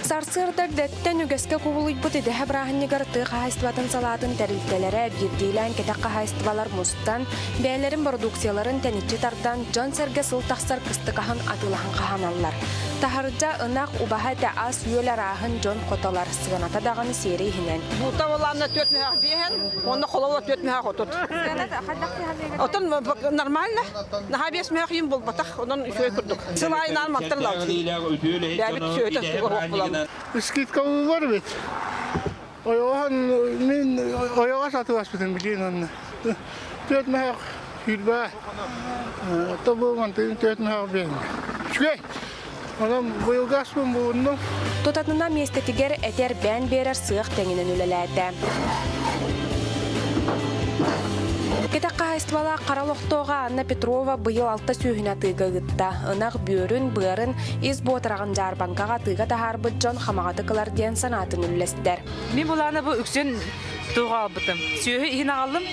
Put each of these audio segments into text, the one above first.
Сарсыарда эрдэттэн үгэскэ кубулуйбут идэһэ бырааһынньыгар тыа хаһаайыстыбатын салаатын тэрилтэлэрэ, биирдиилээн кэтэх хаһаайыстыбалар мустан, бэйэлэрин бородууксуйаларын тэниччи тардан, дьон-сэргэ сыл тахсар кыстык аһын атыылаһан хаһааналлар. Таһырдьа ынах, убаһа этэ ас-үөл арааһын дьон хотолор, сыаната даҕаны сиэри иһинэн. Бута олаанна түөрт мөһөөх биэһэн, онно хололо түөрт мөһөөх отут. Отон нормально. Наһаа биэс мөһөөх иин булбатах, онон үчүгэй курдук. Сыл айынан мантан ылабыт. Бэбит сүөтэ оһох булабыт. Скидка бар бит. Ойоҕоһон мин ойоҕос атыласпытым билиин онно. Түөрт мөһөөх сүүрбэ тобу мантыын түөрт мөһөөх биэн. Үчүгэй. Онон быйылгы аспын булуннум. Тутатына миэстэтигэр этэр бээн биэрэр сыах тэҥинэн үлэлээтэ. Кэтэх хаһаайыстыбалаах хара олохтооҕо Анна Петрова быйыл алта сүүһүн атыыга ыытта. Ынах бүөрүн, быарын, ис буотараҕын дьаарбаҥкаҕа атыыга таһаарбыт дьон хамаҕатык ылар диэн санаатын үллэстэр. Мин былаана бу үксүн туох аҕалбытым. Сүөһү иһин аҕаллым.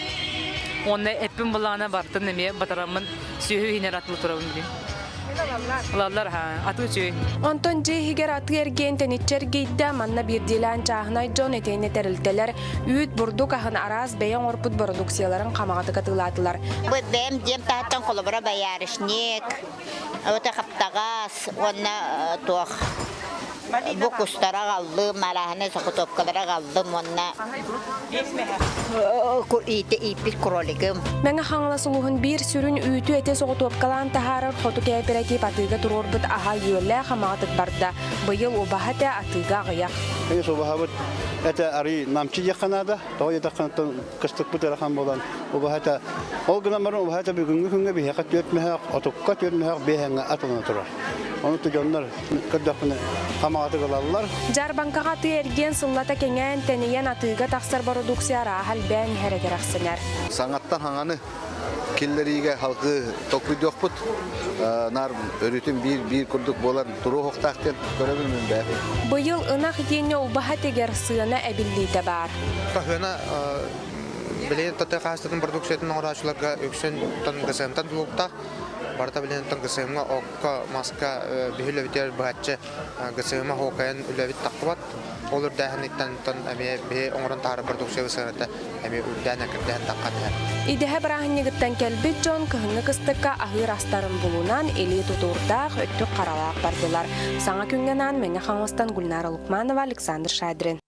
Уонна эппин былаана бартын эмиэ батараммын сүөһү иһинэр атылы турабын билим. Ылаллар атыы үчүгэй. Онтон дьиэ иһигэр атыы эргиэн тэниччи эргийдэ. Манна биирдиилээн чааһынай дьон итиэннэ тэрилтэлэр үүт, бурдук аһын араас бэйэ оҥорбут бородууксуйаларын хамаҕатык атыылаатылар. Бу бэйэм дьиэм таһыттан холобура боярышник, ота хаптаҕас уонна туох бу кустары аҕаллым, арааһынай сокутуопкалары аҕаллым уонна ииппит кролигым. Мэҥэ Хаҥалас улууһун биир сүрүн үүтү-эти соҕотуопкалаан таһаарар Хоту кээпэрэтиип атыыга туруорбут аһа үөлээх хамаҕатык барда. Быйыл убаһа этэ атыыга аҕыйах. Эйс убаһабыт этэ арый намчы диэххэ наада. Тоҕо диэтэххэ кыстыкпыт ыарахан буолан убаһа этэ. Ол гынан баран убаһа этэ бүгүҥҥү күҥҥэ биһиэхэ түөрт мөһөөх, отукка түөрт мөһөөх биэһэҥҥэ атылана турар. Ону дьоннор көрдөхпүнэ хамаҕатык ылаллар. Дьаарбаҥкаҕа атыы-эргиэн сыллата кэҥээн, тэнийэн атыыга тахсар бородууксуйа арааһа элбээн иһэрэ кэрэхсэнэр. Саҥаттан хаҥаны киллэриигэ халгыы толкуйдуохпут. Наар өрүтүн биир-биир курдук буолан туруохтаах диэн көрөбүн мин бэйэм. Быйыл ынах итиэннэ убаһа этигэр сыана эбиллиитэ баар. Хаһыана билигин тотэ хаһаайыстыбатын продукциятын оҥорооччуларга үксүн ГСМ-тан тутулуктаах. Барыта билигин ГСМ-ҥа окко, маска биһи үлэбитигэр быһаччы ГСМ-а хоокайан үлэбит таххыбат. Ол үрдээһиниттэн эмиэ биһи оҥорон таһаарар продукция сыаната эмиэ үрдээн экирдээн таххан иһэр. Идэһэ бырааһынньыгыттан кэлбит дьон кыһыҥҥы кыстыкка аһыыр астарын булунан илии тутуурдаах, өттүк харалаах бардылар. Саҥа күҥҥэ анаан Мэҥэ Хаҥаластан Гульнара Лукманова, Александр Шадрин.